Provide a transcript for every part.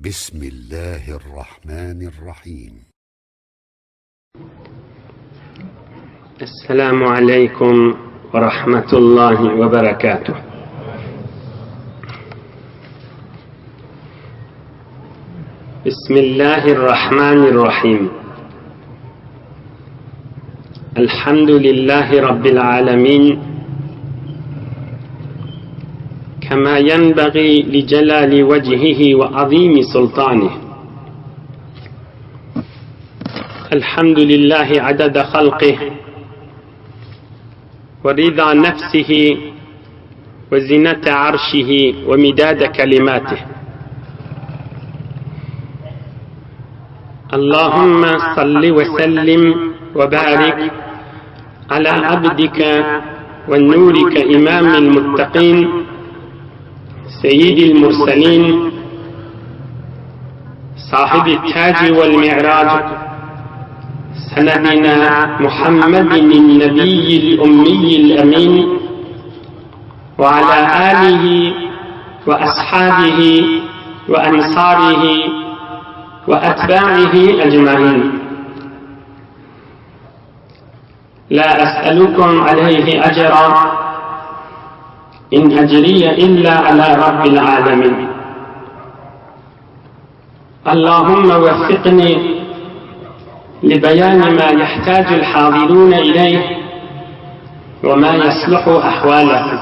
بسم الله الرحمن الرحيم السلام عليكم ورحمة الله وبركاته بسم الله الرحمن الرحيم الحمد لله رب العالمين كما ينبغي لجلال وجهه وعظيم سلطانه الحمد لله عدد خلقه ورضا نفسه وزنة عرشه ومداد كلماته اللهم صل وسلم وبارك على عبدك ونورك إمام المتقين سيد المرسلين صاحب التاج والمعراج سندنا محمد النبي الأمي الأمين وعلى آله وأصحابه وأنصاره وأتباعه أجمعين لا أسألكم عليه أجرا إن أجري إلا على رب العالمين اللهم وفقني لبيان ما يحتاج الحاضرون إليه وما يصلح أحوالهم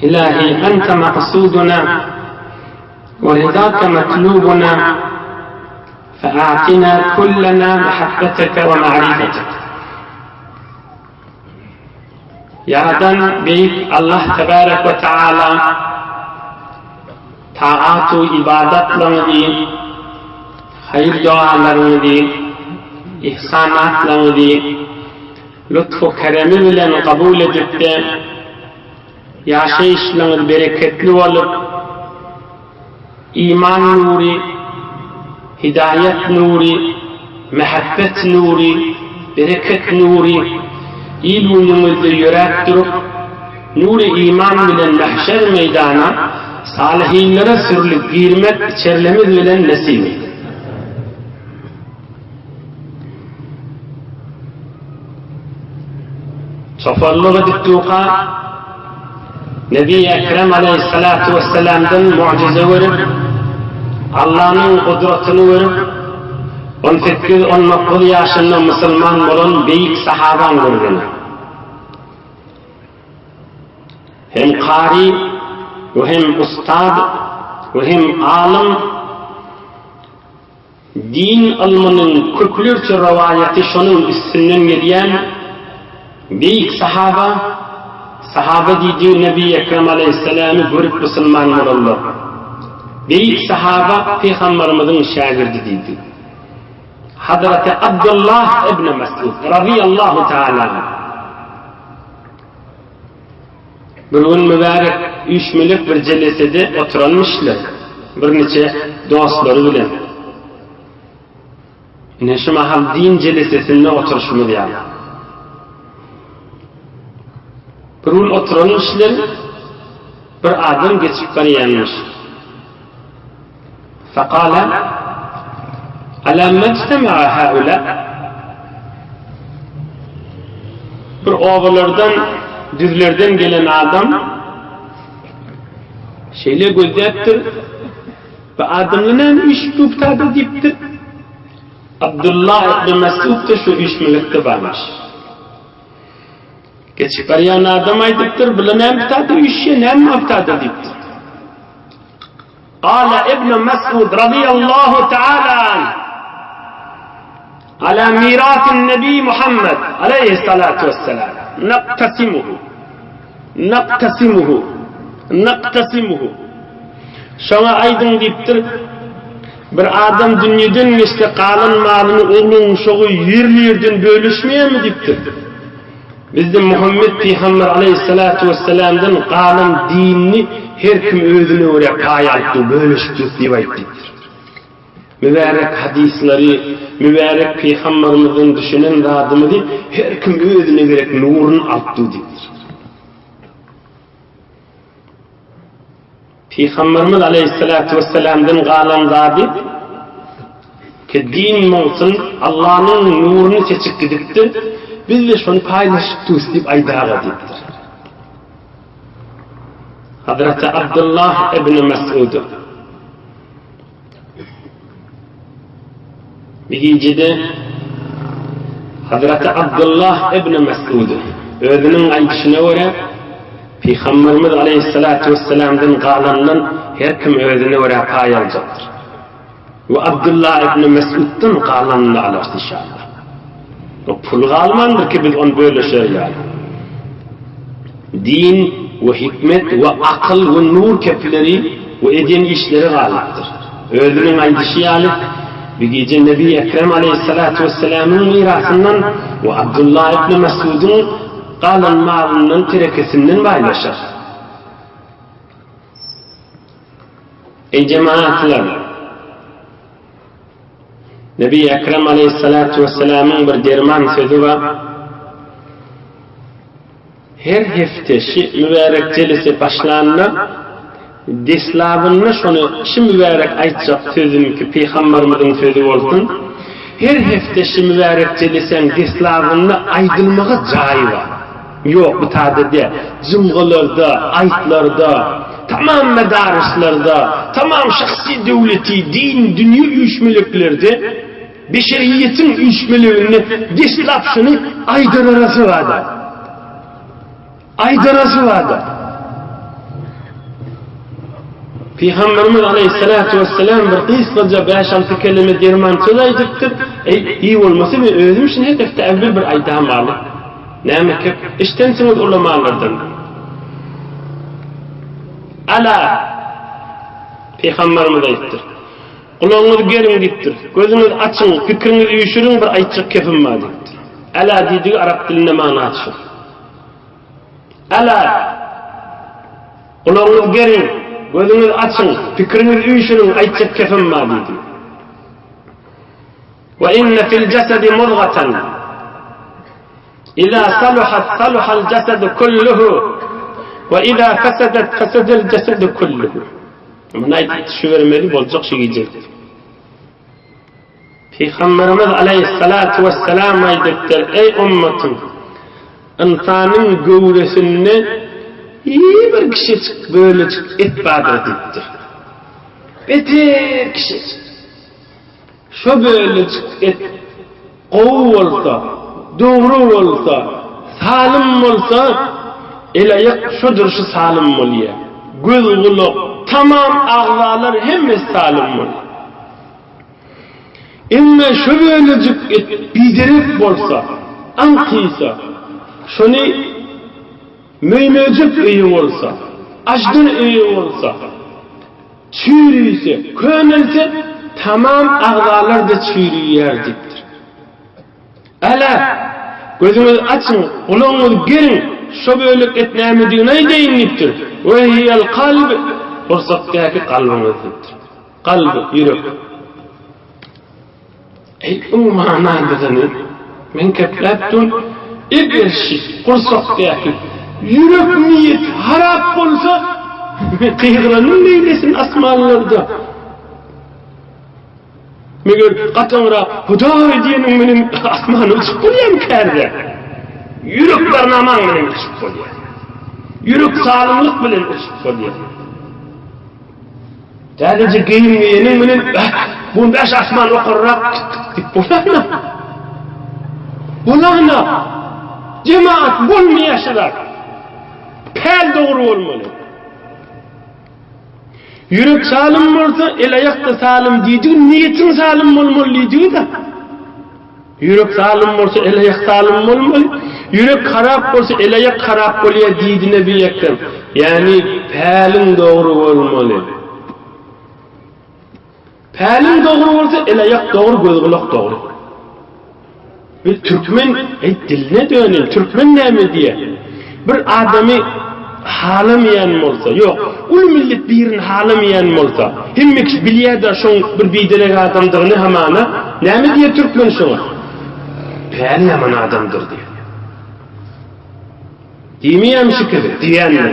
إلهي أنت مقصودنا ورضاك مطلوبنا فأعطنا كلنا محبتك ومعرفتك Ýaradan Beýik Allah Tebarek we Taala taat-u ybadatlaryňyzy, haýyr-dogalaryňyzy, ihsanatlaryňyzy lutf-u keremi bilen kabul edip-de, ýaşaýyşlaryňyz bereketli bolup, iman nury, hidaýat nury, mähebbet nury, bereket nury il-günüňizde ýöräp durup, nury iman bilen mähşer meýdana salyhynlara sürlüp girmek içerlemiz bilen nesip et. Çopanlyk edip durka, Nebi Ekrem aleýhissalatu wessalamdan mugjyza görüp, Allanyň gudratyny görüp, on sekiz, on dokuz ýaşynda musulman bolan beýik sahabaň gürrüňi. Hem kary we hem ustad we hem alym Din ylmynyň köplerçe rowaýaty şonuň üstünden gelýän beýik sahaba, sahaba diýdigi Nebi Ekrem aleýhissalamy görüp musulman bolanlar. Beýik sahaba Pygambarymyzyň şägirdi diýdi. Hazreti Abdullah ibn Mesud razyýallahu taala anh. Bir gün mübärek üýşmelek bir jelesede oturanmyşlar, birniçe dostlary bilen. Ine şu mahal din jelesesinde oturyşymyz ýaly. Bir gün oturanmyşlar, bir adam geçip barýanmyş. Fekale, Ala mejtema'a haula? Bir obalardan, düzlerden gelen adam şeýle gözläpdir, Bu adamlar näme üýşüp duptadyr diýipdir. Abdullah ibn Mesud-da şu üýşmelikde barmyş. Geçip barýan adam aýdypdyr, Bular näme pitadyr üýşýär, näme maptadyr diýipdir. Gala Ibn Mes'ud razyýallahu ta'ala anh, Ala mirasin Nebi Muhammed aleýhissalatu wesselam, naktasimuhu, naktasimuhu, naktasimuhu. Şoňa aýdyň diýipdir, bir adam dünýeden geçse galan malyny ogluň uşagy ýerli-ýerden bölüşmeýärmi diýipdir. Bizde Muhammet pygamber aleýhissalatu wessalamdan galan dinini her kim özüne görä paý alypdyr, bölüşipdir diýip aýtdypdyr. Mübärek hadyslary, mübärek pygambermizden düşünen zadymyzy her kim özüne gerek nuruny alypdyr diýipdir. Pygamberimiz aleýhissalatu wessalamdan galan zady ki din bolsun, Allanyň nuruny seçip gidipdir, biz-de şony paýlaşyp dus diýip aýdaga diýipdir. Hazreti Abdullah ibn Mesud Bir gijede Hazreti Abdullah ibn Mesud özüniň aýdyşyna görä Pygamberimiz aleýhissalatu wessalamdan galandan her kim özüne görä paý aljakdyr. We Abdullah ibn Mesuddan galanyny alarys inşallah. O pul galmandyr ki biz ony bölüşer ýaly. Din we hikmet we akyl we nur kepleri we eden işleri galypdyr. Özüniň aýdyşy ýaly, bir gije Nebi Ekrem aleýhissalatu wessalamyň mirasyndan we Abdullah ibn Mes'udyň galan malyndan, terekesinden baýlaşar. Eý jemagatlar! Nebi Ekrem aleýhissalatu wessalamyň bir derman sözi bar. Her hepde şi mübärek jelese başlanda deslabynda şony şi mübärek aýtjak sözüm ki Pygambarymyzyň sözi bolsun, her hepde şi mübärek jelesäň deslabynda aýdylmaga jaýy bar. Ýok bu tada däl. Jumgalarda, aýtlarda, tamam medarislarda, tamam şahsy döwleti, din, dünýe üýşmeleklerde Beşeriýetiň üýşmeleginde deslap şuny aýdararasy barda. Aýdarasy barda. Pygamberimiz aleýhissalatu wesselam bir gysgaja bäş-alty keleme derman söz aýdypdyr. Eý, iý bolmasa men özüm şuny her hepde äwwel bir aýdamaly. Näme kep? Eşdensiňiz ulamalardan. Ala! Pygamberimiz aýtdyr. Gulagyňyzy geriň diýipdir. Gözüňizi açyň, pikiriňizi üýşüriň, bir aýtjak kepim bar diýipdir. Älä diýdigi arap dilinde manasy şu. Älä! Gulagyňyzy geriň, gözüňizi açyň, pikiriňizi üýşüriň, aýtjak kepim bar diýdi. Wa inne fil jasadi muzgatan. Iza saluhat saluhal jasadu kulluhu we iza fesedet fesedel jasadu kulluhu. Muny aýdyp düşübermeli boljak şu gije. Pygamberimiz aleýhissalatu wesselam aýdypdyr, Eý ummatym, ynsanyň göwresinde bir kişijik bölejik et bardyr diýipdir. Beter kişijik. Şo bölejik et gowy bolsa, dogry bolsa, salym bolsa, el-aýak şo durşy salym bolýar. Göz-gulak, tamam agzalar hemmesi salym bolýar. Emma şo bölejik et biderek bolsa, aňkysa, şony möý-möjek öýi bolsa, aždar öýi bolsa, Çüýrüse, könelse, tamam agzalar-da çüýrüýär diýipdir. Älä, gözüňizi açyň, gulagyňyzy geriň, şo bölek et nämedigini aýdaýyn diýipdir. We hiýel kalb, gursakdaky kalbyňyz diýipdir. Kalb, ýürek. Eý, iň manylysyny men kepläp dur, eger şi gursakdaky ýürek niýet harap bolsa, gygyranyň neýlesin asmanlarda. Meger gataňrak Hudaý diýeniň menen asmana uçup bolýarmy kärde? Ýürek barnamaň menen uçup bolýar. Ýürek salymlyk bilen uçup bolýar. Täzeje geýim geýeniň bilen, Bäh, bu bäş asman ýokarrak diýip bolana. Bolana. Jemaat bolmaýar şu zat. Päl dogry bolmaly. Ýürek salym bolsa, el-aýak-da salym diýdigi, niýetiň salym bolmaly diýdigi-de. Ýürek salym bolsa, el-aýak salym bolmaly. Ýürek harap bolsa, el-aýak harap bolýar diýdi Nebi Ekrem. Ýagny päliň dogry bolmaly. Päliň dogry bolsa, el-aýak dogry, göz-gulak dogry. Bir türkmen, eý diline döneýin, türkmen näme diýýär? Bir adamy halamaýan bolsa, ýok, uly millet birini halamaýan bolsa, hemme kişi bilýär-de şoň bir biderek adamdygyny hamana, näme diýýär türkmen şoňa? Päli ýaman adamdyr diýýär. Diýmeýärmi şikili? Diýýändir.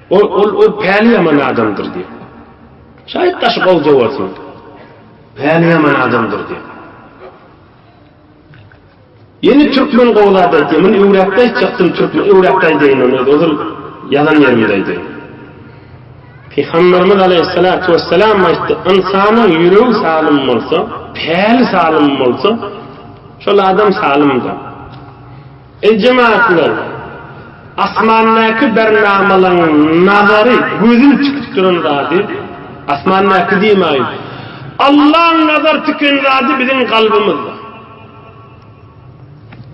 Ol, ol, ol päli ýaman adamdyr diýýär. Şaýat daşy gowja bolsun. Päli ýaman adamdyr diýýär. Ýene türkmen gowy zat aýtýar. Muny öwräkde aýtjakdym türkmen, öwräkde aýdaýyn ony ozal ýazan ýerimde aýdaýyn. Pygamberimiz aleýhissalatu wessalam aýtdy, ynsanyň ýüregi salym bolsa, päli salym bolsa, şol adam salymdyr. Eý jemagatlar, asmandaky bernamalaryň nazary, gözüni tikip duran zady, asmandaky diýmäýin, Allaň nazar tiken zady biziň kalbymyzda.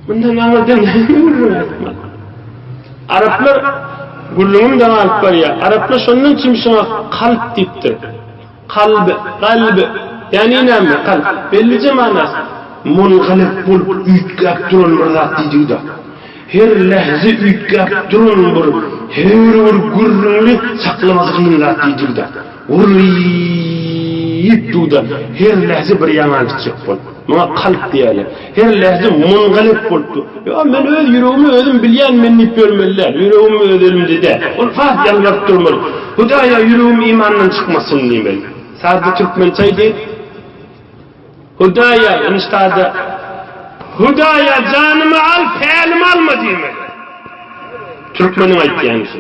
Mundan aňyrda näme gürrüň aýtmaly? Araplar gürrüňim daňa alyp barýar. Araplar şondan üçin şuňa kalp diýipdir. Kalb, kalb, ýagny näme? Kalp, bellije manasy. Mungalyp bolup üýtgäp duran bir zat diýdigi-de. Her lähze üýtgäp duran bir her bir gürrüňli saklamasy kyn zat diýdigi-de. Gurlyp dur-da, her lähze bir ýaňa gitjek bolup. Muňa kalp diýýärler. Her lähze mungalyp bolup dur. Ýok, men öz ýüregimi özüm bilýän men diýip ýörmeli däl. Ýüregim öz elimde däl. Ol has ýalbaryp durmaly. Hudaýa ýüregim imandan çykmasyn diýmeli. Sada türkmençe aýdaýyn. Hudaýa, indi sada. Hudaýa janymy al, pälimi alma diýmeli. Türkmeniň aýtýany şu.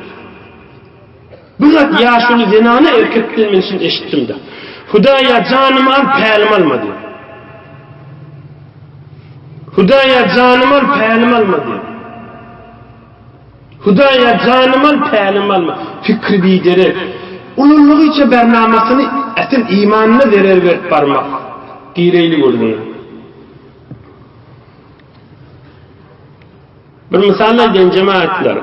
Bu zat ýaşuly zenana erkekden men şuny eşitdim-de. Hudaýa janymy al, pälimi alma diýip. Hudaýa janymy al, pälimi alma diýip. Hudaýa janymy al, pälimi alma. Pikri biderek. Ululygyça bernamasyny asyl imanyna zerer berip barmak. Gireýli gürrüňe. Bir mysal aýdaýyn jemagatlar.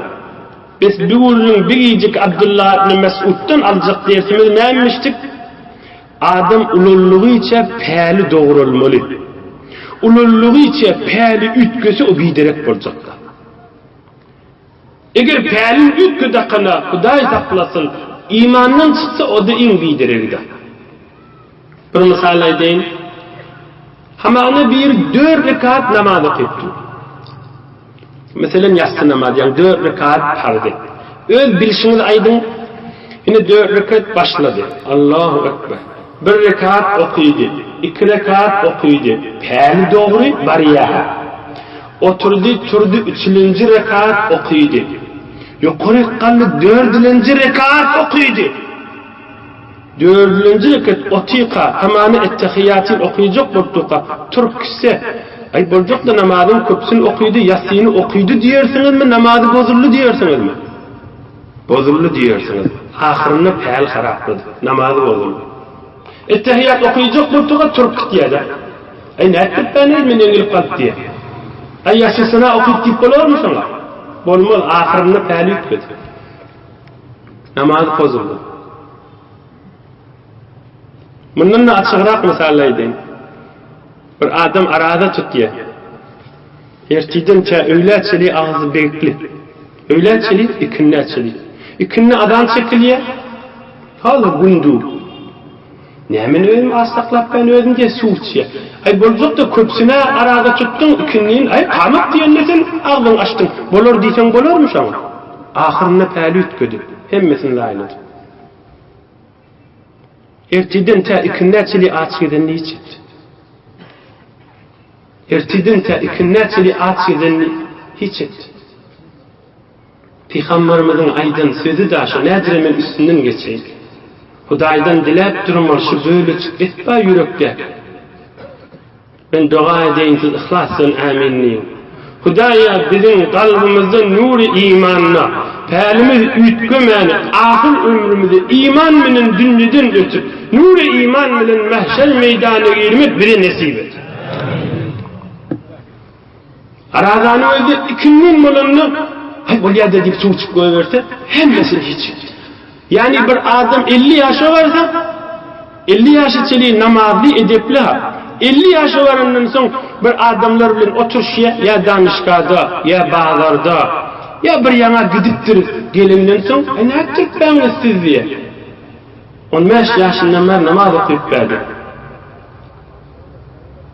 Biz bu gürrüň bir gijik Abdullah ibn Mesuddan aljak dersimiz nämişdik? Adam ulallygyça päli dogralmaly. Ulallygyça päli üýtgese o biderek boljakda. Eger pälin üýtgedakana Hudaý saklasyn, imandan çyksa o-da iň bideregida. Bir mysal aýdaýyn. Hamana biri dört rekat namaz okypdyr. Meselem ýassy namaz, ýagny dört rekat parzy. Öz bilşiňizi aýdyň. Ine dört rekat başlady. Allahu ekber. Bir rekat okydy, iki rekat okydy. Päli dogry barýar. Oturdy, turdy, üçülenji rekat okydy. Ýokaryk galdy, dördülenji rekat okydy. Dördülenji reket otyka, hamana ettehiýatyny okyjak bolup durka, turup gitse, Aý, boljak-da namazyň köpüsini okydy, ýassyny okydy diýersiňizmi, namazy bozuldy diýersiňizmi? Bozuldy diýersiňiz. Ahyrynda päl haraplady, namazy bozuldy. Ettehiýat okyjak bolup durka, turup gitýär-de. Aý, nätdirip-ä men eňilip galyp diýýär. Aý, ýassysyna okyp diýip bolarmy şoňa? Bolmaz, ahyrynda päli üýtgedi. Namaz bozuldy. Mundan-da açygrak mysal aýdaýyn. Bir adam araza tutýar. Ertirden tä öýlä çenli agzy begikli. Öýlä çenli, ikindä çenli. Ikindi azan çekilýär. Hala gün dur. Näme men özüm aç saklap ben özüm diýe suw içýär. Aý boljak-da köpüsine araza tutduň, ikindin aý kamat diýende sen agzyňy açdyň. Bolar diýseň bolarmy şoňa? Ahyrynda päli üýtgedi. Hemmesini zaýalady. Ertirden tä ikindä çenli aç gezenini hiç etdi. Ertirden tä ikindä çenli aç gezenini hiç etdi. Pygamberimiziň aýdan sözi daşy nädire men üstünden geçeýin. Hudaýdan diläp durmaly şu bölejik et bar ýürekde. Men doga edeýin siz yhlas bilen ämin diýiň. Hudaýa biziň kalbymyzda nury imanda pälimiz üýtgemäni ahyr ömrümizi iman bilen dünýeden ötüp nury iman bilen mähşer meýdana girmek bize nesip et. Arazany özi ikindin bolanda, Aý, bolýa-da diýip suw içip goýberse, hemmesini hiç etdi. Ýagny bir adam 50 ýaşa barsa, 50 ýaşa çenli namazly, edepli ha. 50 ýaşa barandan soň bir adamlar bilen oturyşýa, ýa danyşgada, ýa bazarda, ýa bir ýaňa gidipdir gelenden soň, Aý, nätdiripbäňiz siz diýýär. On bäş ýaşyndan bäri namaz okyp bärdi.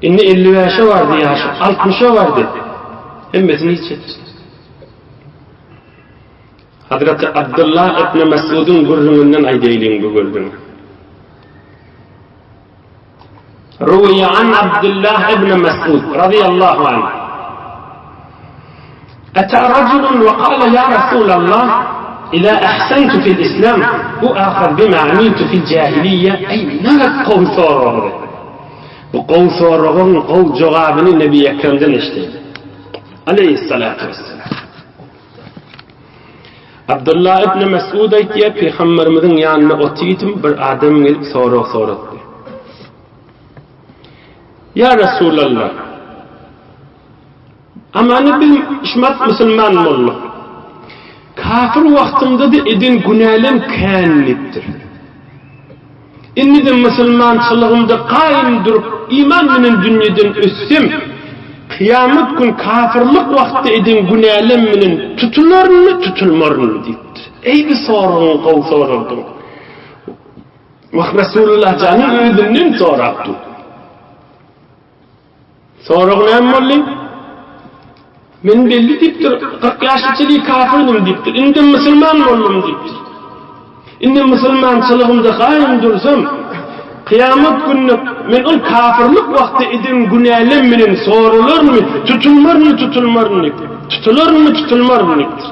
Indi 55-e bardy ýaşy, 60-a bardy. Hemmesini hiç etdi. Hazreti Abdullah ibn Mes'udyň gürrüňinden aýdaýlyň bu gürrüňi. Ruwiýa an Abdullah ibn Mes'ud radiyallahu anh. Ata rajulun we kala ya Rasulallah Ila ahsantu fil islam uakhaz bima amiltu fil jahiliýe Eý nagat gowy soragly. Bu gowy soragyň gowy jogabyny Nebi Ekremden eşitdi. Aleýhissalatu wesselam. Abdullah ibn Mesud aýtýar, Pygamberimiziň ýanynda otyrdym, bir adam gelip sorag soratdy. Ýa Resulallah, amany biz şumat musulman bolduk. Kafir wagtymda-da eden günälem kän diýipdir. Indi-de musulmançylygymda gaýym durup, iman bilen dünýeden ötsem, kyýamat gün kafyrlyk wagtda eden günälem bilen tutularynmy, tutulmarynmy? diýipdir. Eý, bu soragyňy gowy sorardyň. Wah, Resulullah janyň özünden sorapdy. Sorag näme boldy? Men belli diýipdir, 40 ýaşa çenli kafyrdym diýipdir. Indi musulman boldum diýipdir. Indi musulmançylygymda gaýym dursam, kyýamat gününe men ol kafyrlyk wagtda eden günälem bilen soralarmy, tutulmarmy, tutulmaryn diýipdir. Tutularmy, tutulmaryn diýipdir.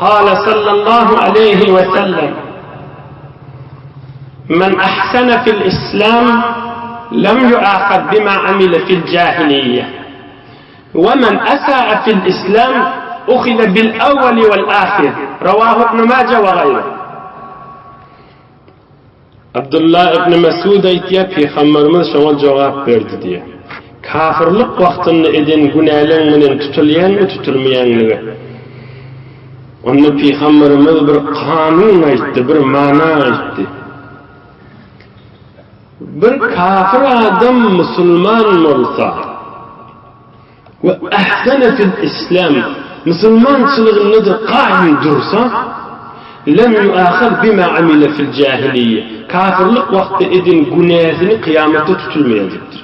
Kâle sallallahu aleýhi we sellem, Men ahsene fil islam lem yu'âhad bimâ amile fil jâhiliyye we men esâe fil islam uhize bil evveli vel âhir. Rawâhu ibn Mâje we gaýruh. Abdullah ibn Mesud aýtýar, Pygamberimiz şoňa jogap berdi diýýär. Kafirlik wagtynda eden günäleň bilen tutulýanmy, tutulmaýanlygy. Onda Pygamberimiz bir kanun aýtdy, bir mana aýtdy. Bir kafir adam musulman bolsa, We ahsene fil islam, musulmançylygynda-da gaýym dursa, lem ýuahaz bima amile fil jahiliýe, kafirlik wagtda eden günäsini kyýamatda tutulmaýar diýipdir.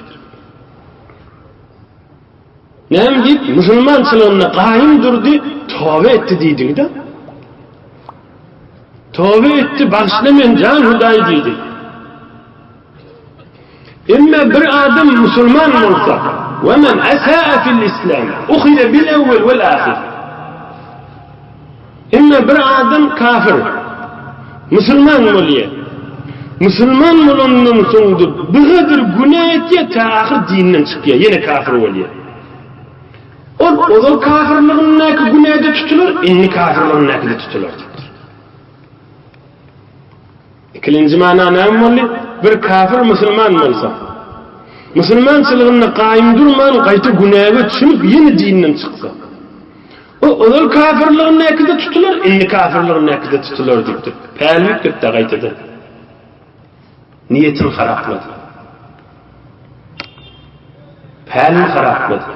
Näme diýip, musulmançylygynda gaýym durdy, toba etdi diýdigi-de. Toba etdi, bagyşla men jan Hudaý diýdi. Emma bir adam musulman bolsa, we men esaa fil islam, uhize bil evvel vel ahir. Emma bir adam kafir, musulman bolýar. Musulman bolandan soň bir günä etýär, ta ahyr dinden çykýar, ýene kafir bolýar. Ol ozal kafirligindäki günäde tutular, indi kafirligindäki-de tutular. Ikilenji mana näme boldy? Bir kafir musulman bolsa, musulmançylygynda gaýym durman, gaýta günäge çümüp, ýene dinden çyksa, o ozal kafirligindäki-de tutular, indi kafirligindäki-de tutular diýipdir. Päli üýtgetdi gaýtadan. Niýetini haraplady. Pälini haraplady.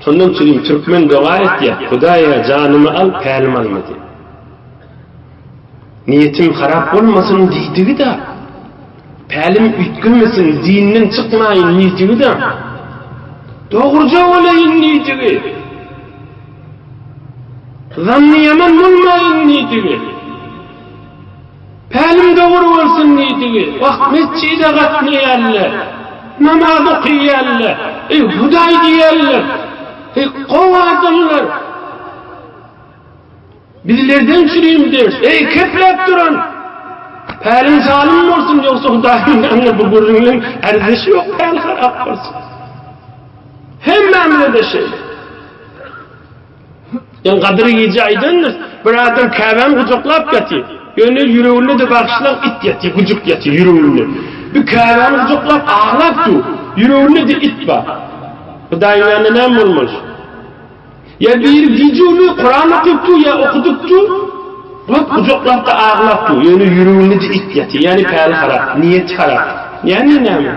Şondan çürim türkmen doga etýär, Hudaýa janymy al, pälimi alma diýip. Niýetim harap bolmasyn diýdigi-de, pälim üýtgemesin, dinden çykmaýyn diýdigi-de, dogruja bolaýyn diýdigi, zanny ýaman bolmaýyn diýdigi, pälim dogry bolsun diýdigi, wah, metjide gatnaýarlar, namaz okaýarlar, eý, Hudaý diýýärler, eý, gowy adamlar. Bizlerden çürim ders, eý, kepläp duran! Päliň zalym bolsun, ýogsa Hudaýyň ýanynda bu gürrüňleň erzişi ýok, päl harap bolsun. Hemmämize-de şeýle. Ýa Gadyr gije aýdandyrys, bir adam Käbäni gujaklap ýatyr. Ýöne ýüreginde-de bagyşlaň it ýatyr, güjük ýatyr ýüreginde. Bir Käbäni gujaklap aglap dur, ýüreginde-de it bar. Hudaýyň ýanynda näme bolmaly? Ýa biri gije-gündüz Kuran okyp dur, ýa okudyp dur, gulak gujaklap-da aglap dur. Ýöne ýüreginde-de it ýatyr, ýagny päli harap, niýeti harap. Ýagny näme?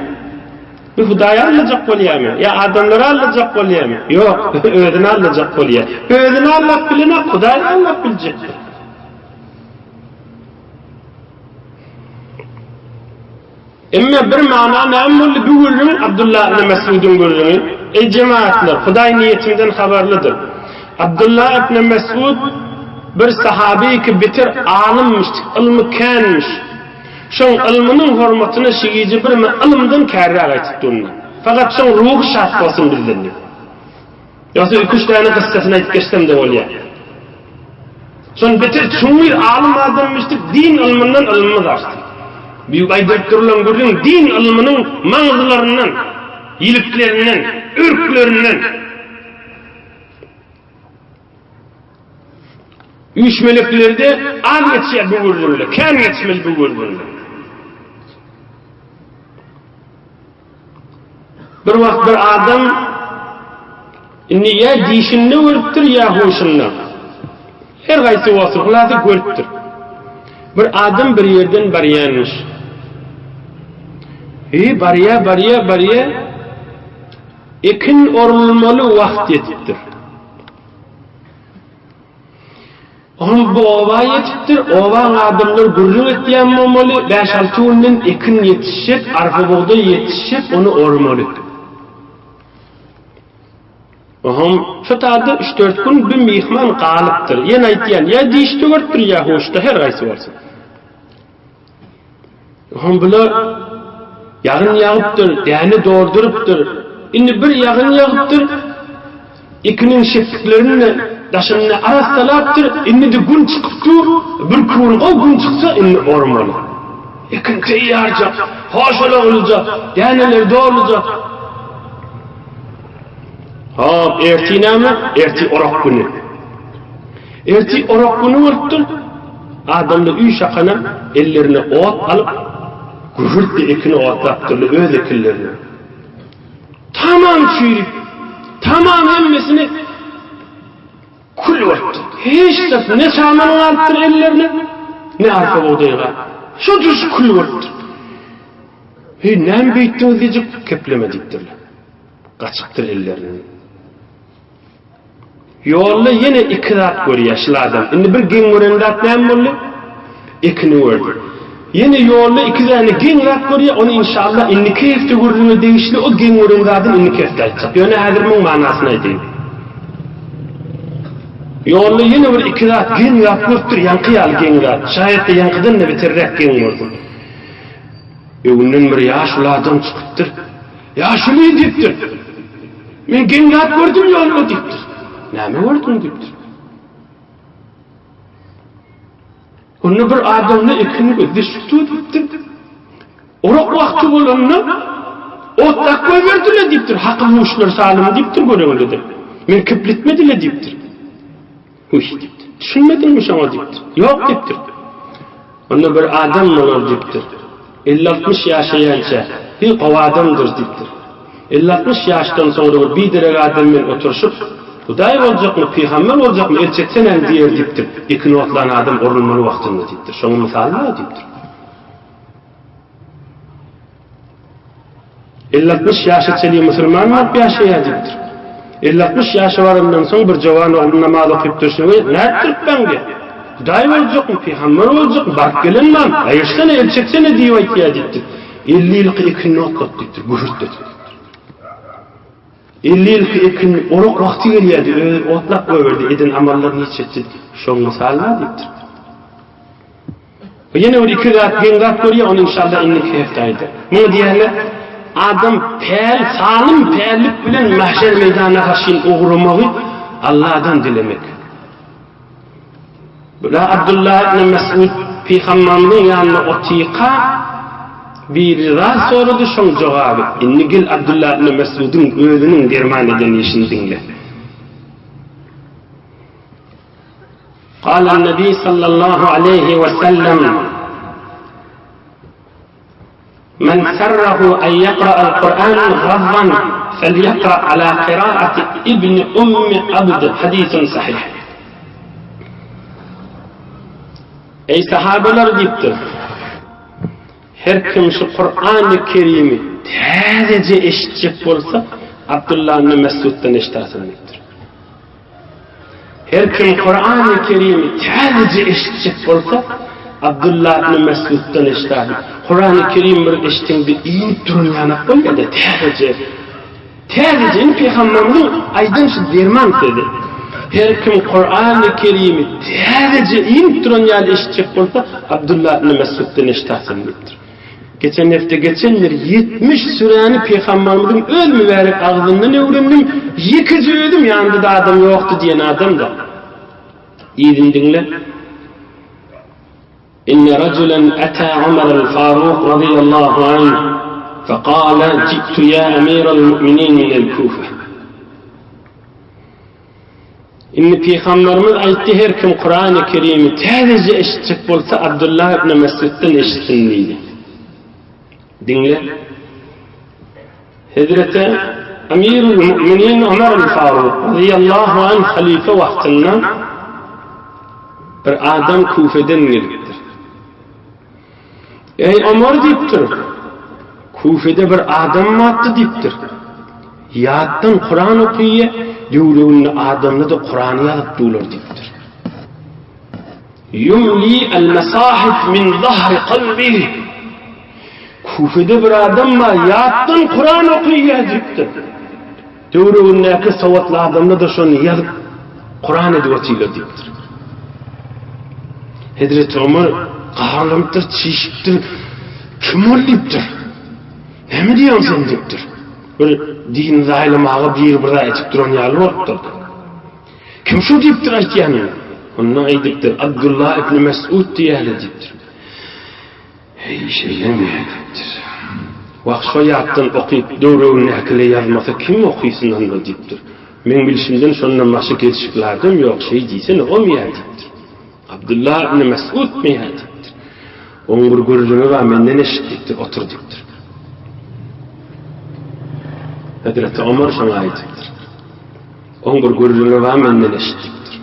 Bu Hudaýy aldajak bolýarmy? Ýa adamlary aldajak bolýarmy? Ýok, özüni aldajak bolýar. Özüni aldap bilenok, Hudaýy aldap biljekdir. Emma bir mana näme boldy bu gürrüň Abdullah ibn Mes'udyň gürrüňi, Eý jemagatlar, Hudaý niýetimden habarlydyr. Abdullah ibn Mesud bir sahaby ki beter alymmyş, ylmy känmiş. Şoň ylmynyň hormatyna şu gije bir men ylymdan kärräk aýtyp durun. Fakat şoň ruhy şat bolsun bizden diýip. Ýogsa iki-üç däne kyssasyny aýdyp geçsem-de bolýar. Şon beter çuňňur alym adammyş diýip din ylmyndan ylmymyz artdy. Büyük aýdylyp durulan gürrüň din ylmynyň maňzylaryndan, ýiliklerinden, örklerinden. Üýşmeleklerde az geçýär bu gürrüňler, kän geçmeli bu gürrüňler. Bir wagt bir adam indi ýa dişinde görüpdir, ýa huşunda. Her gaýsy bolsun, hulasy görüpdir. Bir adam bir ýerden barýanmyş. Eý, barýa, barýa, barýa. Ekin orulmaly wagt ýetipdir. Oňam bu oba ýetipdir, obaň adamlary gürrüň etýän bolmaly, bäş-alty günden ekin ýetişjek, arpa-bugdaý ýetişjek, ony ormaly. Oňam şu taýda üç-dört gün bir myhman galypdyr. Ýene aýtýan, ýa dişde görüpdir, ýa huşda, her haýsy bolsun. Oňam bular ýagyn ýagypdyr, däne doldurypdyr. Indi bir ýagyn ýagypdyr, ekiniň şepbiklerini daşyny arassalapdyr, indi-de gün çykyp dur, bir gün gowy gün çyksa indi ormaly. Ekin teýýarja, hoşalaglyja, däneler doluja. Hop, ertir näme? Ertir orak güni. Ertir orak güni bolupdyr. Adamlar üý şakana ellerine ot alyp, gühürtdi ekini otlapdyrlar, öz ekinlerini. Tamam çüýrüp, tamam hemmesini kül bolupdyr. Hiç zat ne saman galypdyr ellerine, ne arpa bugdaý galypdyr. Şu duruş kül bolupdyr. Heý, näme beýtdiňiz diýjek, kepleme diýipdirler. Gaçypdyr ellerinden. Ýolda ýene iki zat görýär şul adam. Indi bir geň gören zat näme boldy? Ekini gördi. Ýene ýolda iki däne geň zat görýär, ony inşallah indiki hepde gürrüňe degişli o geň gören zadyny indiki hepde aýtjak. Ýöne häzir muň manysyny aýdaýyn. Ýolda ýene bir iki zat geň zat görüpdir, ýaňky ýaly geň zat. Şaýat-da ýaňkydan-da beterräk geň bolsun. Öňünden bir ýaşuly adam çykypdyr. Ýaşuly diýipdir. Men geň zat gördüm ýolda diýipdir. Näme gördüň diýipdir. Onda bir adamda ekini gözleşipdi diýipdir. Orak wagty bolanda otlak goýberdiler diýipdir. Hakyl huşlar salym diýipdir göreňde-de. Men kipletmediler diýipdir. Huş diýipdir. Düşünmediňmi şoňa diýipdir. Ýok diýipdir. Onda bir adam bolar diýipdir. Elli-altmyş ýaşaýança, bir gowy adamdyr diýipdir. Elli-altmyş ýaşdan soňra bir biderek adam bilen oturyşyp, Hudaý boljakmy, pygamber boljakmy, el çeksenäň diýer diýipdir. Ekin otlan adam orulmaly wagtynda diýipdir. Şoňa mysal bar diýipdir. Elli-altmyş ýaşa çenli musulman bolup ýaşaýar diýipdir. Elli-altmyş ýaşa barandan soň bir jowan oglan namaz okyp durşuna we nätdiripmäň diýýär. Hudaý boljakmy, pygamber boljakmy, baryp gelenmam, aýyrsana, el çeksene diýip aýtýar diýipdir. 50 ýylky ekinini otlat diýipdir, gühürtletip diýipdir. 50 ýylky ekin orak wagty gelýärdi, özi otlap goýberdi, eden amallaryny hiç etdi. Şoň mysaly bar diýipdir. Bu ýene bir iki zat geň zat görýär, ony inşallah indiki hepde aýdar. Muňa diýýärler, adam päl, salym pällik bilen mahşer meýdanyna garşyn ugramagy Allahdan dilemek. Bula Abdullah ibn Mesud pygamberimiziň ýanynda otyka biri zat sorady, şoň jogaby. Indi gel Abdullah ibn Mesudyň özüniň derman eden işini diňle. قال النبي صلى الله عليه وسلم من سره أن يقرأ القرآن غضا فليقرأ على قراءة ابن أم عبد حديث صحيح Ey sahabeler diýipdir. Her kim şu Kur'an-ı Kerimi täzeje eşitjek bolsa, Abdullah ibn Mesuddan eşitasin diýipdir. Her kim Kurany Kerimi täzeje eşitjek bolsa, Abdullah ibn Mesuddan eşidäli. Kurany Kerim bir eşdiňde iýip duran ýanak bolýar-da, täzeje. Täzeje, indi Pygamberimiziň aýdan şu derman sözi. Her kim Kurany Kerimi täzeje inip duran ýaly eşitjek bolsa, Abdullah ibn Mesuddan eşitasin diýipdir. Geçen hepde geçen ýyl 70 süräni Pygamberimiziň öz mübärek agzyndan öwrendim, ýekeje özüm ýanymda-da adam ýokdy diýen adam-da. Yzyny diňle. Inne rajulan ata Umar al-Faruk radiyallahu anh fekale ji'tu ya emiral mu'minin minel Kufe. Indi Pygamberimiz aýtdy her kim Kurany Kerimi täzeje eşitjek bolsa Abdullah ibn Mesuddan eşitsin diýdi. Diňle. Hezreti Amirul Mu'minin Ömer el-Faruk radiyallahu anh halife wagtynda bir adam Kufeden gelipdir. Eý Omar diýipdir. Kufede bir adam bardy diýipdir. Ýatdan Kuran okyýa, döwreginde adamlar-da Kurany ýazyp durlar diýipdir. Ýumli al-masahif min zahri kalbih. Kufede bir adam bar, ýatdan Kuran okyýa diýipdir. Töweregindäki sowatly adamlar-da şony ýazyp, Kuran edip otyrlar diýipdir. Hezreti Omar gaharlanypdyr, çişipdir. Kim ol diýipdir. Näme diýýäň sen diýipdir. Bir dini zaýalamaga biri bir zat etip duran ýaly bolupdyr. Kim şu diýipdir aýtýanyň? Onda aýdypdyr, Abdullah ibn Mesud diýýärler diýipdir. Heý, şeýlemi? diýipdir. Wah, şo ýatdan okyp, döwregindäkile ýazmasa kim okysyn onda diýipdir. Meň bilşimden şondan başga gelşikli adam ýok, şeý diýsene, omyýa diýipdir. Abdylla ibn Mesudmyýa diýipdir. Oň bir gürrüňi bar, menden eşit diýipdir, otur diýipdir. Hezreti Omar şoňa aýdypdyr. Oň bir gürrüňi bar, menden eşit diýipdir.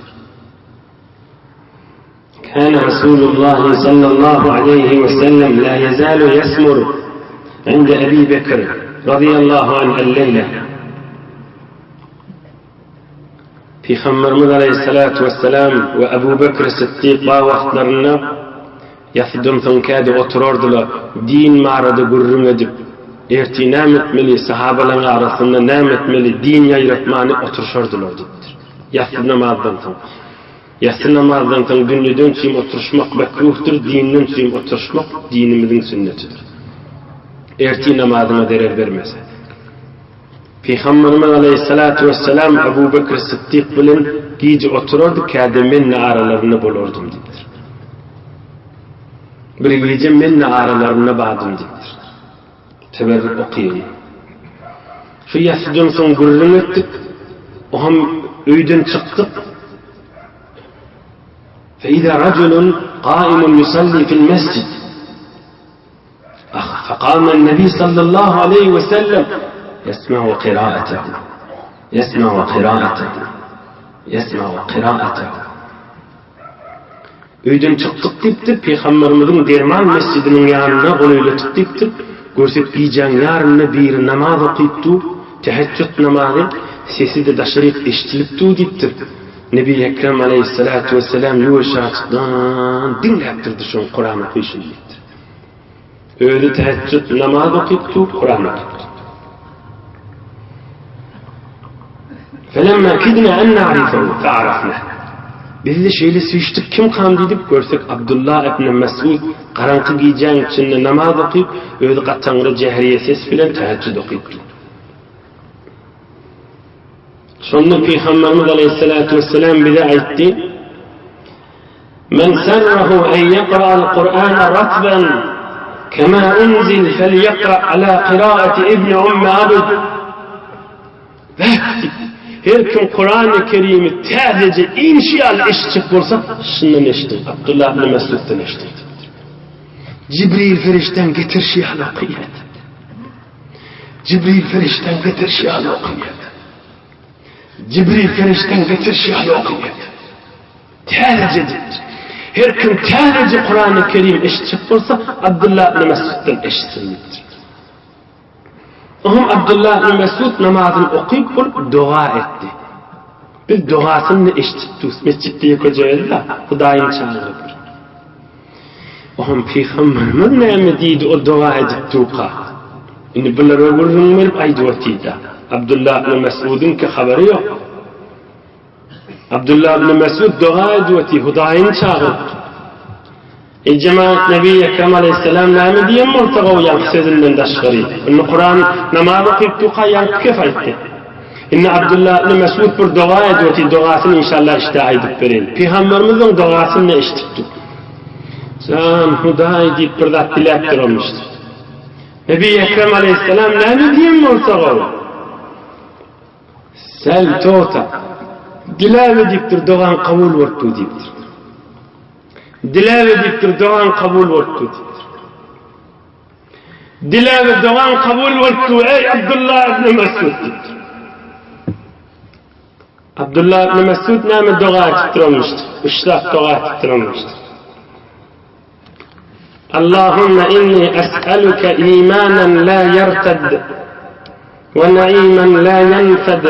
Kana Rasulullah sallallahu aleýhi we sellem la ýezalu ýesmur inde Ebi Bekr razyýallahu anh el-leýle. Pygamberimiz aleýhissalatu wessalam we Ebu Bekr Siddik bar wagtlarynda ýasydan soň käde oturardylar, din barada gürrüň edip, ertir näme etmeli, sahabalaryň arasynda näme etmeli, din ýaýratmany oturyşardylar diýipdir. Ýasy namazdan soň. Ýassy namazdan soň dünýeden çüým oturyşmak mekruhdyr, dinden çüým oturyşmak dinimiziň sünnetidir. Ertir namazyňa zerer bermese. Pygamberimiz aleýhissalatu wessalam Ebu Bekr Siddik bilen gije oturardy, käde men-de aralarynda bolardym diýipdir. Bir gije men-de aralarynda bardym diýipdir. Teberrük okaýyn. Şu ýassydan soň gürrüň etdik. Oňam öýden çykdyk. Fe-iza rajulun gaimun yusalli fil mesjid. Ah, faqama an-nabi sallallahu aleýhi we sellem yesma'u qira'atahu. Yesma'u qira'atahu. Yesma'u qira'atahu. Öýden çykdyk diýipdir, Pygamberimiziň derman mesjidiniň ýanyna golaýladyk diýipdir. Görsek gijäň ýarynda biri namaz okyp dur, teheçjüt namazy, sesi-de daşaryk eşidilip dur diýipdir. Nebi Ekrem aleýhissalatu wessalam ýuwaşjadan diňläp durdy şoň Kuran okyşyny diýipdir. Özi teheccüd namaz okyp dur, Kuran okyp dur. Felemma kidna en na'rifehu fe'arafna. Biz-de şeýle süýşdük, kimkam diýdik, görsek Abdullah ibn Mesud garaňky gijäň içinde namaz okyp, özi gataňry jähriýe ses bilen teheccüd okyp dur. Şonda Pygamberimiz aleýhissalatu wesselam bize aýtdy, Men serrahu en ýakra'al Kur'ana ratban kema unzil felýakra ala kiraati ibni Ummi Abd. Her kim Kur'an-ı Kerim'i täzeje inişi ýaly eşitjek bolsa, şundan eşidiň, Abdullah ibn Mesuddan eşidiň diýipdir. Jibril ferişdäň getirişi ýaly okaýar diýipdir. Jibril ferişdäň getirişi ýaly okaýar. Jibril ferişdäň getirişi ýaly okaýar. Täzeje diýipdir. Her kim täzeje Kurany Kerim eşitjek bolsa, Abdullah ibn Mesuddan eşitsin diýipdir. Oňam Abdullah ibn Mesud namazyny okyp bolup doga etdi. Biz dogasyny eşidip dus, mesjitde ýekeje özi-de, Hudaýyny çagyrypdyr. Oňam pygamberimiz näme diýdi o doga edip durka? Indi bulara gürrüň berip aýdyp otyrda. Abdullah ibn Mesudyňky habary ýok. Abdullah ibn Mesud doga edip otyr, Hudaýyny çagyryp. Eý jemagat Nebi Ekrem aleýhissalam näme diýen bolsa gowy ýaňky sözünden daşgary. Indi Kuran namaz okyp durka ýaňky kef aýtdy. Indi Abdullah ibn Mesud bir doga edip otyr, dogasyny inşallah işde aýdyp bereýin. Pygamberimiziň dogasyny eşidipdik. Jan Hudaý diýip bir zat diläp duranmyşdyr. Nebi Ekrem aleýhissalam näme diýen bolsa gowy. Säl togta. Diläbe diýipdir, dogaň kabul bolupdyr diýipdir. Diläbe diýipdir, dogaň kabul bolupdyr diýipdir. Diläbe dogaň kabul bolupdyr, eý Abdullah ibn Mesud diýipdir. Abdullah ibn Mesud näme doga etip duranmyşdy? Üç zat doga etip duranmyşdy. Allahumma inni es'aluke imanan la yerted we naiman la yenfed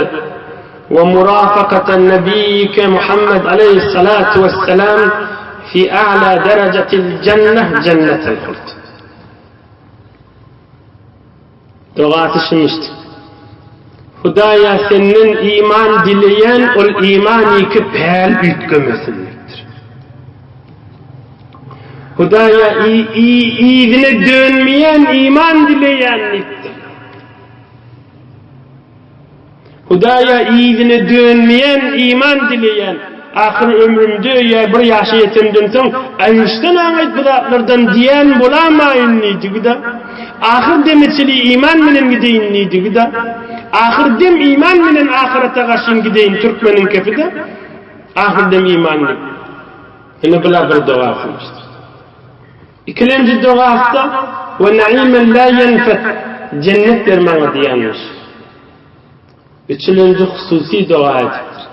we murafakata nebiyyike Muhammed aleyhissalatu vesselam fi a'la derecetil cenneh cennetel huld. Dogasy şumyşdy. Hudaýa senden iman dileýän ol iman iki päl üýtgemesin diýipdir. Hudaýa yzyna dönmeýän iman dileýän diýipdir. Hudaýa yzyna dönmeýän iman dileýän, ahyr ömrümde ýa bir ýaşa ýetemden soň aýryşdan aňaýt bu zatlardan diýän bolamaýyn diýdigi-de, ahyr deme çili iman bilen gideýin diýdigi-de, ahyr dem iman bilen ahyrete garşyn gideýin türkmeniň kefi-de, ahyr dem iman diýip. Ine bula bir dogasymyşdyr. Ikilenji dogasy-da, We naimen la ýenfed, Jennet ber maňa diýenmiş. Üçülenji hususy doga edipdir.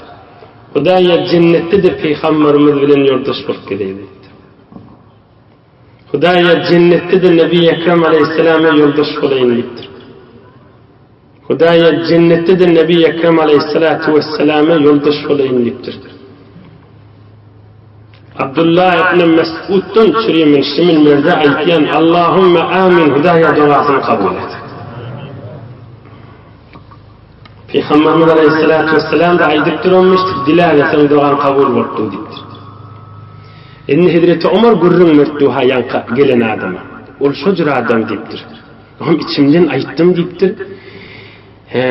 Hudaýa jennetde-de pygamberimiz bilen ýoldaş bolup gideý diýipdir. Hudaýa jennetde-de Nebi Ekrem aleýhissalama ýoldaş bolaýyn diýipdir. Hudaýa jennetde-de Nebi Ekrem aleýhissalatu wesselama ýoldaş bolaýyn diýipdir. Abdullah ibn Mesuddan çürimin şimin merde aýtýan Allahümme amin Hudaýa dogasyny kabul et. Pygamberimiz aleýhissalatu wesselam da aýdyp duranmyşdyr, diläbeseň dogaň kabul bolupdyr diýipdir. Indi Hezreti Omar gürrüň beripdi ha ýaňky gelen adama. Ol şo jür adam diýipdir. Oňam içimden aýtdym diýipdir. Hä,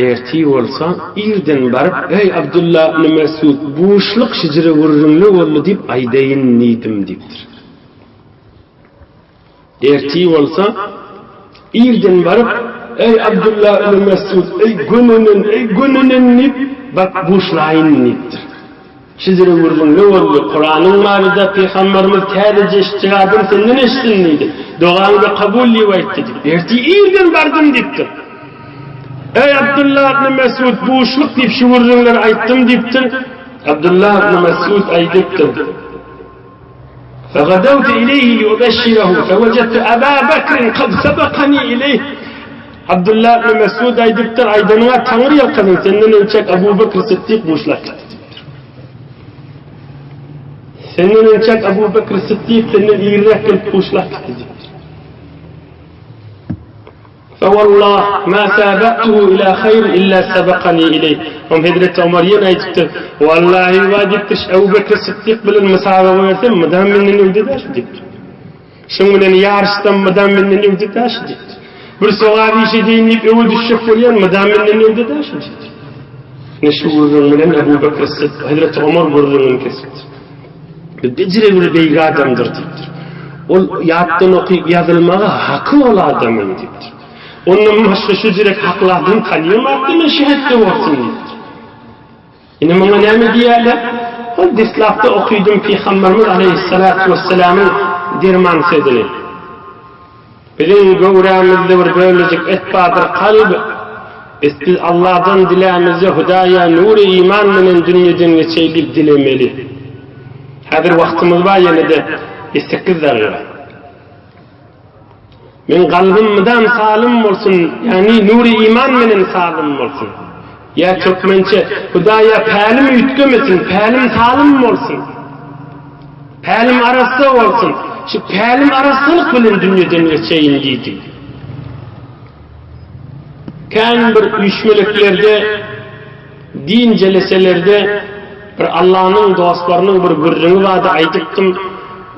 ertir bolsa, irden baryp, Eý, Abdylla ibn Mesud, buşluk şijire gürrüňli boldy diýip aýdaýyn diýdim diýipdir. Ertir bolsa, irden baryp, Eý, Abdylla ibn Mesud, eý, gönenen, eý, gönenen diýip, baryp buşlaýyn diýipdir. Şijire gürrüňli boldy. Kuranyň barada pygamberimiz täzeje eşitjek adam senden eşitsin diýdi. Dogaňy-da kabul diýip aýtdy diýip. Ertir irden bardym diýipdir. Eý, Abdylla ibn Mesud, buşluk diýip şu gürrüňleri aýtdym diýipdir. Abdylla ibn Mesud aýdypdyr. Fegadawtu ileýhi liubeşşirehu fewejadtu Aba Bekrin kad sebekani ileýh. Abdullah ibn Mesud aýdypdyr, Aýdanyňa Taňry ýalkasyn, senden önçäk Abu Bekr Sytdyk buşlap gitdi diýipdir. Senden önçäk Abu Bekr Sytdyk senden irräk gelip buşlap gitdi diýipdir. Fewallah ma sabaktuhu ila haýr illa sabakani ileýh. Oň Hezreti Omar ýene aýdypdyr, Wallahi wa diýipdir, Ebu Bekr Sytdyk bilen musabaga bersem, mydam menden öňde däş diýipdir. Şuň bilen ýaryşsam, mydam menden öňde däş diýipdir. Bir sogap iş edeýin diýip öňe düşjek bolýan, mydam menden öňde däş diýipdir. Ine şu gürrüň bilen Ebu Bekr Sytdyk, Hezreti Omar gürrüňini kesipdir. Bejire bir beýik adamdyr diýipdir. Ol ýatdan okyp ýazylmaga haky ol adamyň diýipdir. Ondan başga şu jürek hakly adam tanýamakdy men şu hetde bolsun diýipdir. Indi muňa näme diýýärler? Ol deslapda okydym Pygamberimiz aleýhissalatu wessalamyň derman sözüni. Biziň göwrämizde bir bölejik et bardyr, kalb. Biz biz Allahdan dilämizde Hudaýa nury iman menen dünýeden geçeý diýip dilemeli. Häzir wagtymyz bar ýene-de 8 dagyga. Meň kalbym mydam salym bolsun, ýagny nury iman menen salym bolsun. Ýa türkmençe, Hudaýa pälim üýtgemesin, pälim salym bolsun. Pälim arassa bolsun. Şu pälim arassalyk bilen dünýeden geçeýin diýdi. Kän bir üýşmeleklerde, din jeleselerde. Bir Allanyň dostlarynyň bir gürrüňi bardy aýdypdym.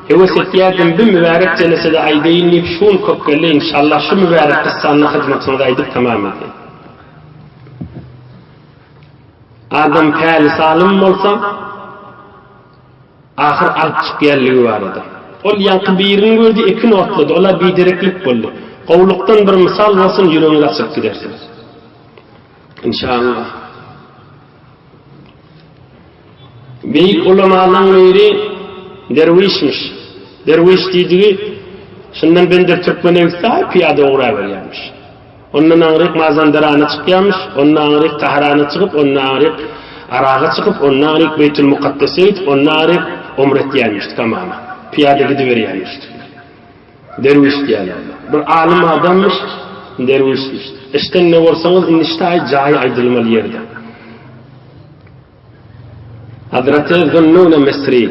Höwes etýärdim bi mübärek jelesede aýdaýyn diýip şu gün köp geldi inşallah şu mübärek kyssany hyzmatyňyza aýdyp tamam edeýin. Adam päli salym bolsa ahyr alyp çykýanlygy barada. Ol ýaňky birini gördi ekin otlady ola bidereklik boldy. Gowlukdan bir mysal bolsun ýüregiňiz açylyp gidersiňiz. Inşallah. Beýik ulamalaň biri derwişmiş. Derwiş diýdigi şundan bender türkmene gitse aý pyýada ugraberýärmiş. Ondan aňryk Mazandarana çykýarmyş, ondan aňryk Tahrana çykyp, ondan aňryk Araga çykyp, ondan aňryk Beýtül Mukaddese gidip, ondan aňryk umra etýärmiş tamama. Pyýada gidiberýärmiş. Derwiş diýýärler oňa. Bir alym adammyş, derwişmiş. Eşden ne bolsaňyz, indi ştaý jaýy aýdylmaly ýerde. Hazreti Zunnun Misri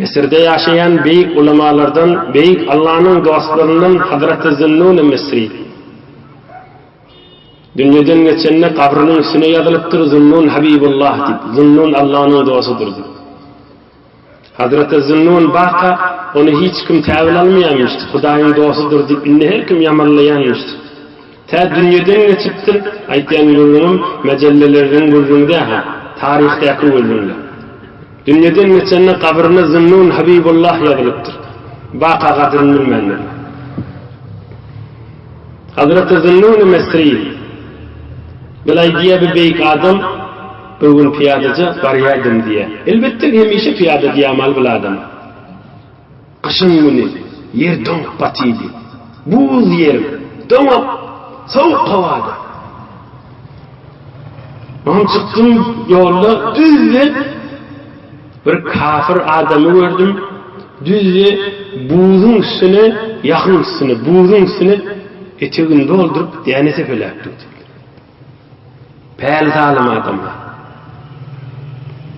Müsürde ýaşaýan beýik ulamalardan, beýik Allanyň dostlaryndan Hazreti Zunnun Misri dünýeden geçende gabrynyň üstüne ýazylypdyr Zunnun Habibullah diýip, Zunnun Allanyň dostudyr diýip. Hazreti Zünnun baka ony hiç kim täwil almaýanmyşdy, Hudaýyň dostudyr diýip indi her kim ýamanlaýanmyşdy. Tä dünýeden geçipdir, aýtýan gürrüňim mejellelerden gürrüň dä-hä, taryhdaky gürrüňler. Dünýeden geçende gabryna Zünnun Habibullah ýazylypdyr. Baka gadryny bilmändirler. Hazreti Zünnun Mesri Bulaý diýýär bir beýik adam, Bir gün pyýadaja barýardym diýýär. Elbetde hemişe pyýada diýämaly bil adam. Gyşyň güni, ýer doňup batydy. Buz ýer, doňak, sowuk howada. Oňa çykdym ýolda düzde bir kafir adamy gördüm. Düzde buzuň üstüne, ýahyň üstüne, buzuň üstüne etegini dolduryp däne sepeläp durdy. Päli zalym adamlar.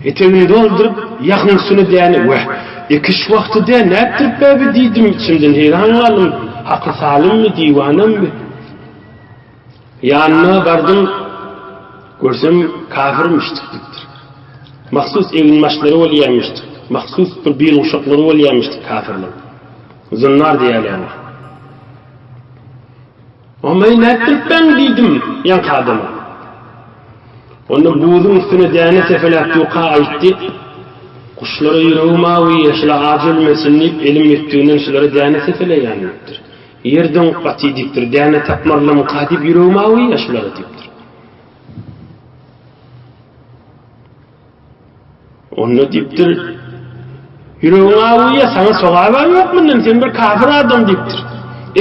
Etegini dolduryp, ýahyň üstüne däne, weh, ekiş wagty dä, nätdirip-ä bi diýdim içimden, heýran galdym, haky salymmy, diwanammy? Ýanyna bardym, görsem kafirmişdik diýipdir. Mahsus eginbaşlary bolýarmyşdyk, mahsus bir bilguşaklary bolýarmyşdyk kafirleriň. Zynnar diýýärler oňa. Omaý nätdiripbäň diýdim ýaňky adama. Onda buzuň üstüne däne sepeläp ýuka aýtdy. Guşlara ýüregim awýa, şular aç ölmesin diýip, elim ýetdiginden şulara däne sepeleýän diýipdir. Ýer doňup batyý diýipdir, däne tapmarlamyka diýip ýüregim awýa şulara diýipdir. Onda diýipdir, Ýüregiň awuýa, saňa sogab-a ýok mundan, sen bir kafir adam diýipdir.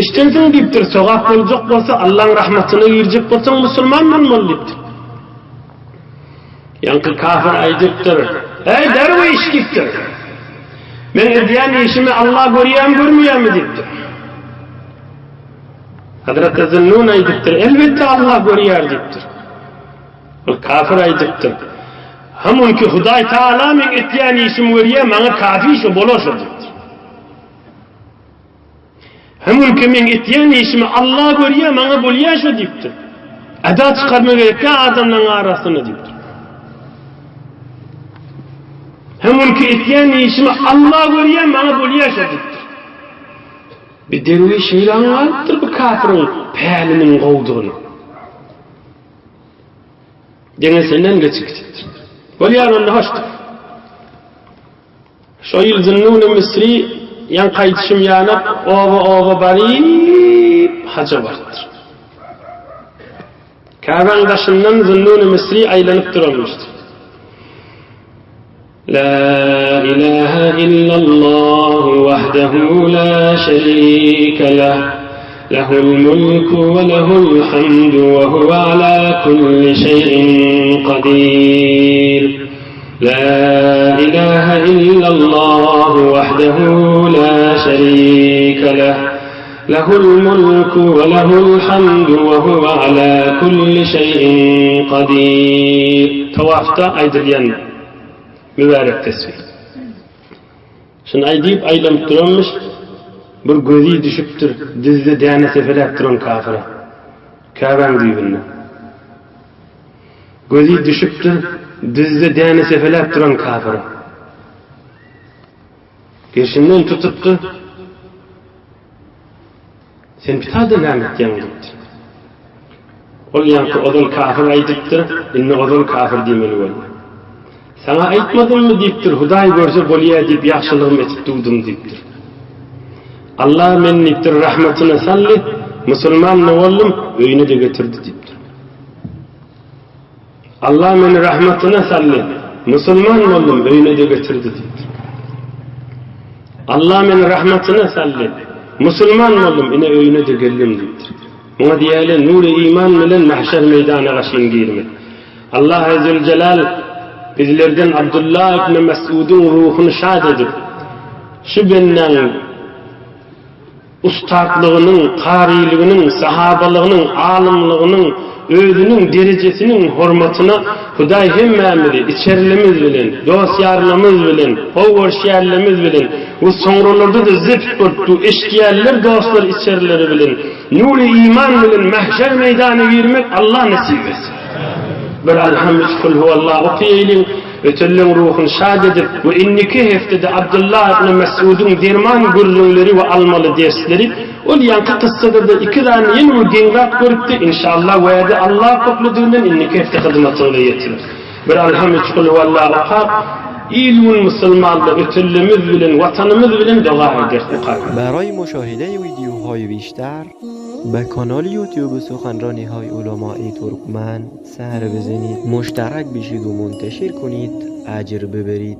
Eşdensiň diýipdir, sogap boljak bolsa, Allaň rahmatyna girjek bolsaň, musulman bolmaly diýipdir. Ýaňky kafir aýdypdyr, Eý, derwiş diýipdir. Men edýän işimi Allah görýärmi, görmeýärmi diýipdir. Hazreti Zünnun aýdypdyr, Elbetde Allah görýär diýipdir. Ol kafir aýdypdyr, Hamunki Hudaý Tagala meň etýän işimi görýär, maňa kafi şo, bolar şo diýipdir. Hamunki meň etýän işimi Alla görýär, maňa bolýar şo diýipdir. Eda çykarma gerekkä adamlaryň arasynda diýipdir. Hamunki etýän işimi Alla görýär, maňa bolýar şo diýipdir. Bir derwiş şeýle aňalypdyr bu kafiriň päliniň gowudygyny. Deňesinden geçip gidipdir. Bolýar onda hoşdur. Şo ýyl Zünnun-y Misri ýaňky aýdyşym ýanak oba-oba baryp haja barypdyr. Käbäň daşyndan Zünnun-y Misri aýlanyp duranmyşdyr. La ilahe illallah wahdehu la şerike leh, lehul mulku we lehul hamdu we huve ala kulli şeýin kadir. La ilahe illallah wahdehu la şerike leh, lehul mulku we lehul hamdu we huve ala kulli şeýin kadir. Tawafda aýdylýan Mübärek tesbih. Şuny aýdyp aýlanyp duranmyş, bir gözi düşüpdir düzde däne sepeläp duran kafyra. Käbäň düýbünde. Gözi düşüpdir. Düzde däne sepeläp duran kafir. Gerşinden tutupdy. Sen pitada näme etýäň diýipdir. Ol ýaňky ozal kafir aýdypdyr, indi ozal kafir diýmeli boldy. Saňa aýtmadymmy diýipdir, Hudaý görse bolýa diýip ýagşylygym etip durdum diýipdir. Allah meni diýipdir rahmatyna saldy, musulman-da boldum, öýüne-de getirdi diýipdir. Allah meni rahmatyna saldy, musulman boldum, öýüne-de getirdi diýipdir. Allah meni rahmatyna saldy, musulman boldum, ine öýüne-de geldim diýipdir. Muňa diýýärler nury iman bilen mahşer meýdana gaşyn girmek. Allah Züljelal bizlerden Abdullah ibn Mes'udyň ruhuny şad edip, şu bendäň Ussatlygynyň, karylygynyň, sahabalygynyň, alymlygynyň, özüniň derejesiniň hormatyna Hudaý hemmämizi içerilerimiz bilen, dost-ýarlarymyz bilen, gowy görüşýänlerimiz bilen we soňralarda-da zebt bolup dur eşidýänler dostlar içerileri bilen nury iman bilen mähşer meýdana girmek Allah nesip etsin. Bir Alham üç Kulhuwallah okaýaýlyň. Ötenleň ruhuny şad edip we indiki heftede Abdullah ibn Mes'udyň derman gürrüňleri we almaly dersleri ol ýaňky kyssada-da iki zany ýene bir geň zat görüpdi inşallah wäde Allah köklüdiginden indiki hefte hyzmatyňyza ýetirer. Bir Alham üç Kulhuwallah okap il gün musulmanlar ötenlemiz bilen watanymyz bilen doga ederis okap. برای مشاهده ویدیوهای بیشتر به کانال یوتیوب سخنرانی های علمای ترکمن سر بزنید مشترک بشید و منتشر کنید اجر ببرید.